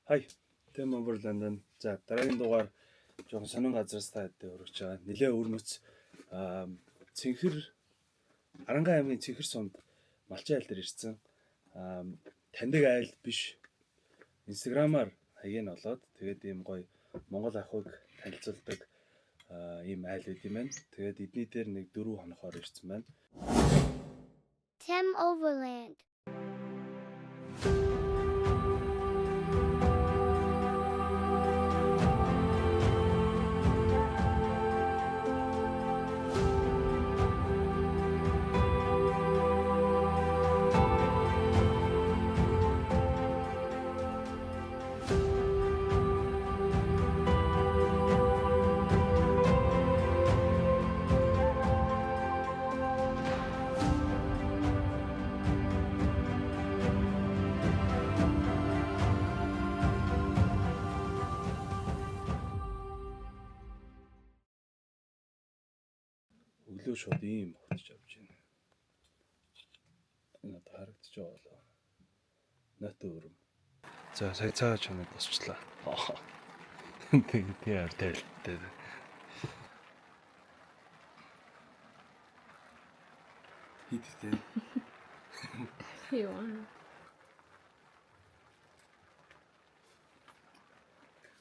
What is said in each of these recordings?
Hi, Tim Overland. За, дараагийн дугаар жоохон сонин газраас та хэдтэй өргөж байгаа. Нилээ өрмөц Цэнхэр Арангаа аймгийн Цэнхэр сумд Малчин айл дээр ирсэн. Таньдаг айл биш. Инстаграмаар хаяг нь олоод тэгээд ийм гоё Монгол ахуйг танилцуулдаг ийм айл байд юм байна. Тэгээд эдний дээр нэг 4 хонохоор ирсэн байна. Tim Overland. Өглөө шууд ийм өгтөж авч байна. Энэ одоо харагдаж байгаа болоо. Нот өрөм. За сая цаа чамд босчлаа. Тэг тий ар тайлттай. Хит хит. Юу.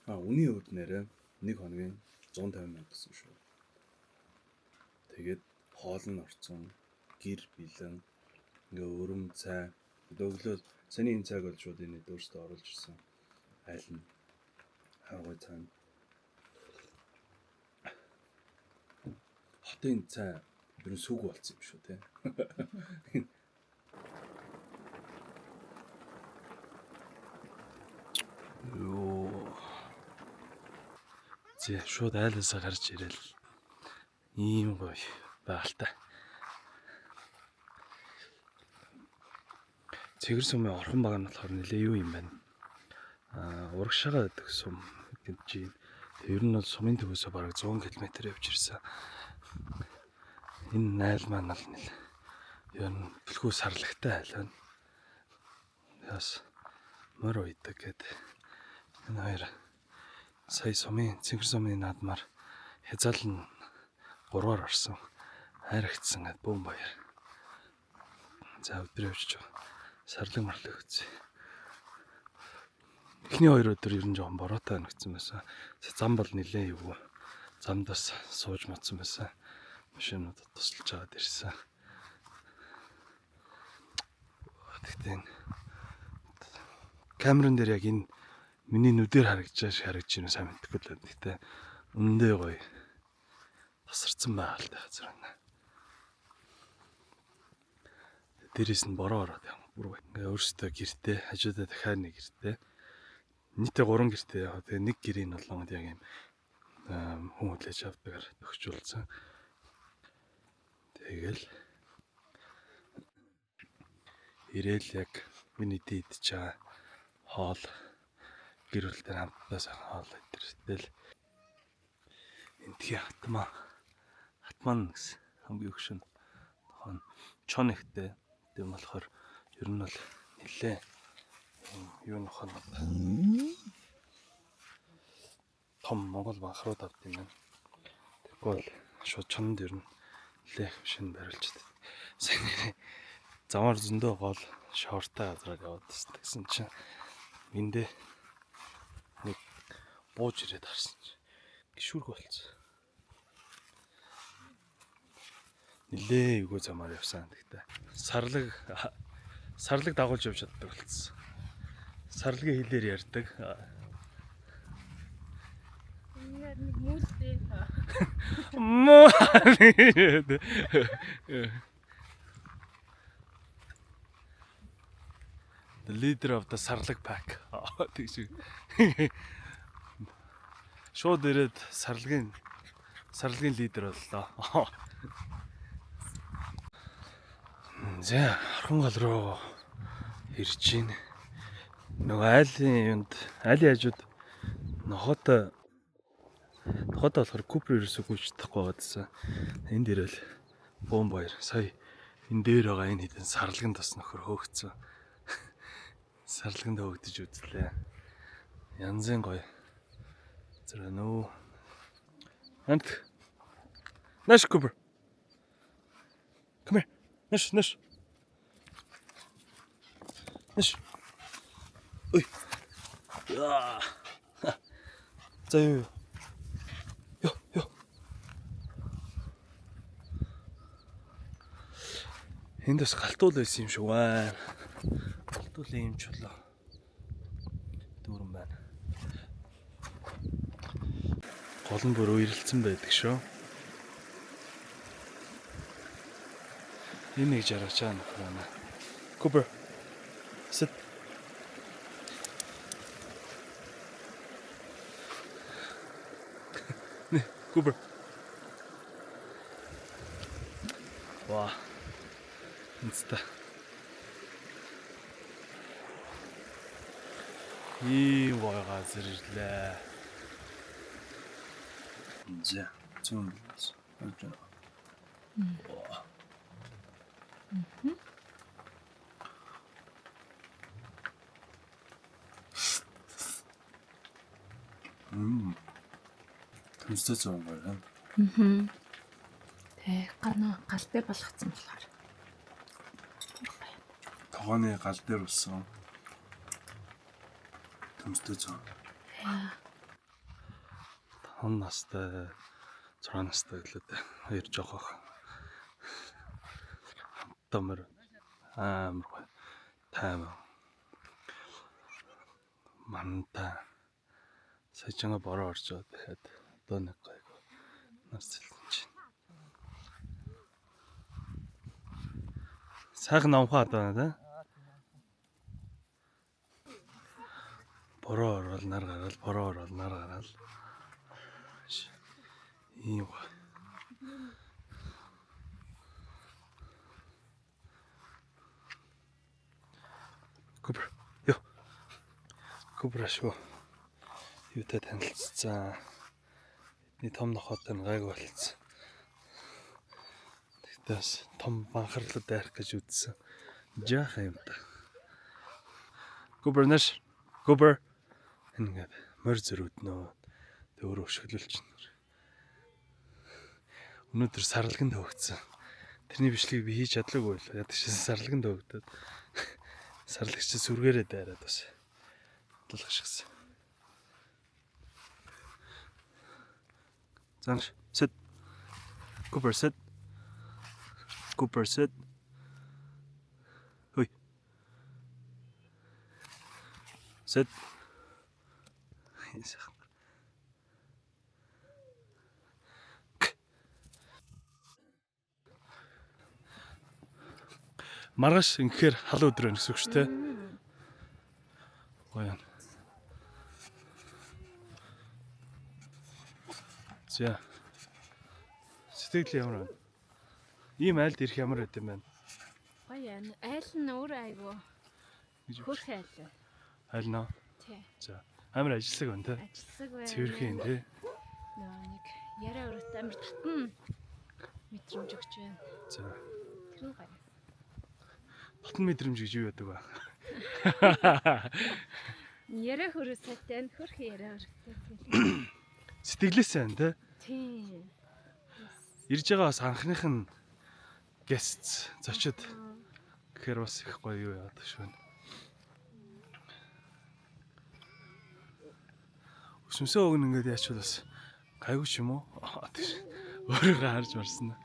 А үний хувьд нэрээ нэг хоногийн 150 мянга гэсэн шүү. Тэгээд хоол нь орцсон, гэр бэлэн, ингээ өрөм цай. Тэгээд өглөө саний энэ цайг бол шууд энэ өөртөө оруулж ирсэн. Айл нь харгуй цай. Хотын цай ер нь сүг болсон юм шүү те. Йоо. Зэ шууд айлаасаа гарч ирэл ийм гоё байгальтай. Цэгэр сумын орхон баг нь болохоор нэлээ юу юм байна. Аа урагшаага байдаг сум гэж байна. Ер нь бол сумын төвөөсөө бараг 100 км явж ирсэн. Энэ найл маань бол нэлээ ер нь түлхүү сарлагтай айл байна. Яс морь уйдаг гэдэг. Энэ хоёр сая сумын цэнгэр сумын наадмаар хязаал нь 3-аар орсон. Хайрагдсан гэд бөөн баяр. За өдрөө явж байгаа. Сарлаг марлаг үзье. Эхний хоёр өдөр ер нь жоохон бороотой өнгөрцөн байсан. Зам бол нэлээд эвгүй. Замд бас сууж модсон байсан. Машинууд тусалж аваад ирсэн. Тэгтээ энэ камерын дээр яг энэ миний нүдээр харагдаж байгаа шиг харагдаж байна сайн мэдэхгүй л байна. Гэтэ үнэндээ гоё тасарсан байгальтай газар байна. Дээрээс нь бороо ороод юм бүр гоё. Ингээ өөрөөсөө гэртээ хажуудаа дахиад нэг гэртээ. Нийтээ 3 гэртээ яг тэгээ нэг гэрийн болонгод яг юм хүн хүлээж авдагаар төгсжүүлсэн. Тэгэл ирээл яг миний дид идэж байгаа хоол гэр бүлтэй хамтдаа сайхан хоол идэртэл энтхий хатмаа хатман гэсэн хамгийн өгшин тохон чон ихтэй тийм болохоор ер нь бол нэлээ юу нөх нь том Монгол банхрууд авд юм байна. Тэгэхгүй бол шууд чонд ер нь нэлээ их шинэ бариулчихдээ. Сайн нэрээ замаар зөндөө гол шортой газраар яваад байсан. Тэгсэн чинь эндээ нэг бууж ирээд харсан чинь гişүрг болцсон. Нилээ эвгүй замаар явсан гэхдээ сарлаг сарлаг дагуулж явж чаддаг болцсон. Сарлагын хэлээр ярьдаг. Энэ нэг мүлдээ. Муу. The leader of the сарлаг pack. Тэг шиг. Шууд ирээд сарлагын лидер боллоо. За, орхон гол руу ирж байна. Нөгөө айлын юунд айлын хажууд нохотой болохоор Купер ерөөсөө гүйж чадахгүй байгаадсан. Энд ирэл бөөн баяр. Сая энэ дээр байгаа энэ хэдэн сарлагын тас нөхөр хөөгцсөн. Сарлаганд хөөгдөж үзлээ. Янзын гоё. Зэрэг нөө. Ант. Нааш Cooper. Come here. Нааш, нааш. Нааш. Ой. Яа. За юу. Йо, йо. Энд бас галтуул байсан юм шиг байна. Галтуулын юм чулуу. Дүүрэн байна. Гол нь бүр уяралцсан байдаг шүү. Энэ нэг жаргаж байгаа нөхөр байна. Cooper. Sit. Нэ, Cooper. Ва. Инста. Ийм гоё газар ирлээ. За, зүүн талаас орж байна. Төмстэй зүүн гоё юм. Тэ гана гал дээр болгоцсон болохоор. Тогооны гал дээр болсон. Төмстэй зүүн. 5 настай, 6 настай гэлээ дээ. Хоёр жоох ах. Хамтаа мөр амар гоё. Тайван. Манта. Сажинга бороо орж байгаа дахиад одоо нэг гоё нас зэлтэн чинь. Сайхан номхоо одоо тий. Бороо орвол нар гараал, бороо орвол нар гараал. Ийм гоё. Cooper. Йо. Cooper ашгүй. Юутай танилцсан. Эдний том нохоотой нь гайгүй болцсон. Тэгтээ бас том банхарлуу дайрах гэж үзсэн. Жаахан юм та. Cooper нэш. Cooper. Ингээд морь зөрүүднөө. Тэг өөрөө өшөглөлч. Өнөөдөр сарлаган төгцсөн. Тэрний бичлэгийг би хийж чадлаагүй л. Яадаг чи сарлаган төгдөд. Сарлагч сүргээрээ дайраад бас талхашгсан. Занш sit. Cooper sit. Cooper sit. Хүй. Sit. Сайхан. Маргааш ингэхээр халуун өдөр байна гэсэн үг шүү дээ. Гоё юм. За. Сэтгэл ямар байна? Ийм айлд ирэх ямар байд юм бэ? Гоё яа. Айл нь өөр айгу. Хөрх айл. Айл нөө. Тий. За. Амар ажиллаг байна те. Ажиллаг байна. Цэвэрхэн юм те. Нөө нэг яриа өрөөтэй амар татан мэдрэмж өгч байна. За. Тэр нь гоё. Татан мэдрэмж гэж юу яадаг вэ? Яриа хөрөө сайтай байна. Хөрх яриа өрөөтэй. Сэтгэлээс сайн те. Тий. Ирж байгаа бас анхных нь guests зочид гэхээр бас их гоё юу яадаг шүү. Өсөмсөө өгнө ингээд яачвал бас гайгүй ч юм уу? Тэгш. Өөрийгөө харж марсан.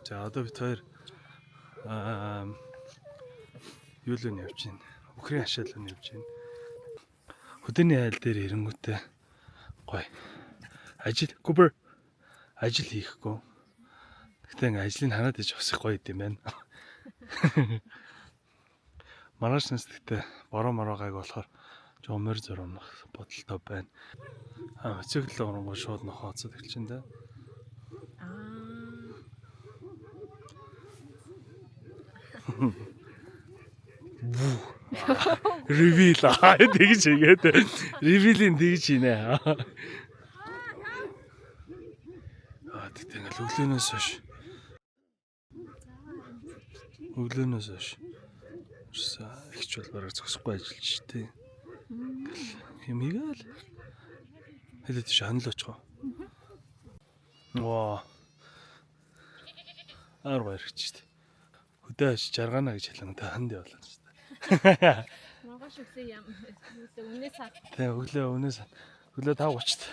За одоо бид хоёр юу л нь явж байна. Үхрийн хашаал нь явж байна. Хөдөөний айл дээр ирэнгүүтээ гоё. Ажил Cooper ажил хийхгүй. Гэтэ ингээ ажлыг хараад иж бас их гоё юм байна. Маргааш нас гэтэ бороо мороо гайг болохоор жоо морь зөр унах бодолтой байна. Аа мотоцикл оронгоо шууд нохооцод эхэлчин дээ. Аа. Reveal аа тэгж хийгээд reveal-ийн тэгж хийнэ. Аа тэгтээ ингээл өглөөнөөс хойш. Өглөөнөөс хойш Ерөөсөө ихч бол бараг зогсохгүй ажиллаж штэ. Юм хийгээл. Хэлээд тийш хонил очих. Ваа. Аар гоё хэрэг штэ. Хөдөө хаш жаргаана гэж хэлэн та ханд явлаа штэ. Маргааш өглөө ям. Өмнөө сар. Тэ өглөө өнөөс өглөө 5:30-т.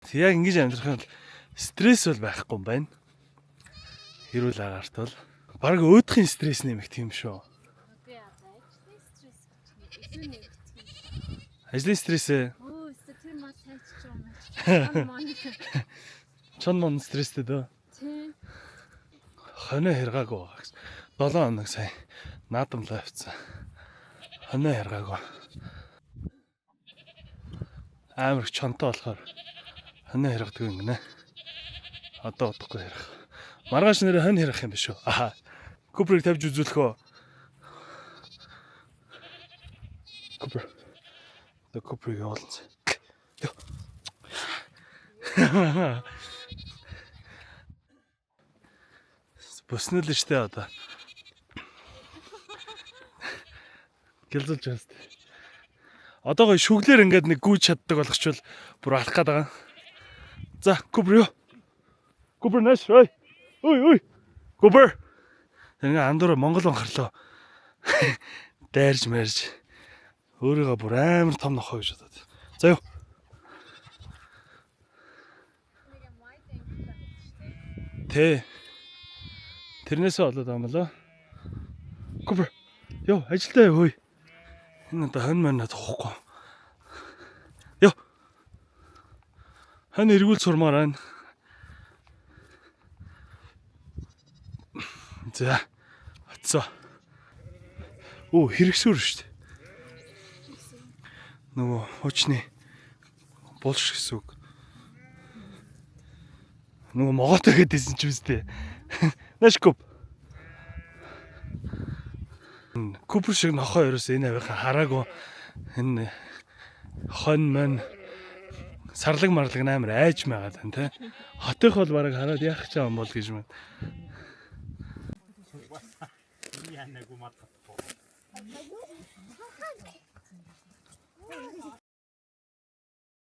Тэг яг ингэж амьдрах юм бол стресс бол байхгүй юм байна. Хэрүүл агаарт бол баг өөдхийн стресс нэмэх тийм шүү. Үгүй яа, ажлын стресс гэж илүү нэмэгдэх юм. Ажлын стрессээ Өө, өстө тэр мал хайчих юм аа. Мон. чон мон стресстэй дөө. Тий. Хонио хэргаагүй байгаа гэсэн. 7 хоног сая наадамлаа явцсан. Хонио хэргаагүй. Амар их чонтой болохоор хонио хэргадаг юм гинэ. Одоо удахгүй хэрэг. Маргааш нэрээ хонь хэргах юм биш үү? Аа. Купрыг тавьж үзүүлэх үү? Купер. The Купрыг явуулсан. Йоо. Боснол нь штэ одоо. Гэлзүүлж байна штэ. Одоо гоё шүглэр ингээд нэг гүйж чаддаг болгочвол бүр алах гээд байгаа. За, Купер юу? Купер нэш ой. Ой ой. Купер. Тэгээ андуур Монгол анхаарлаа. Дайрж мэрж өөрийгөө бүр амар том нохоо гэж бодоод. За юу. Нэг юм wide angle гэдэг шүү дээ. Тэ. Тэрнээсээ болоод байгаа юм болоо. Купер. Йоо, ажилдаа яв хөөе. Энэ одоо хонь маань тоохгүй. Йоо. Хонь эргүүл сурмаар байна. За. Очсоо. Оо, хэрэгсүр шүү дээ. Нөгөө хуучны булш гэсэн үг. Нөгөө могоотой гэдээсэн ч үстэй. Наш куп. Купер шиг нохоо ерөөс энэ авийнхаа хараагүй энэ хонь мань сарлаг марлаг амар айж магаад байна те. Хотынх бол бараг хараад яах ч юм бол гэж мэн.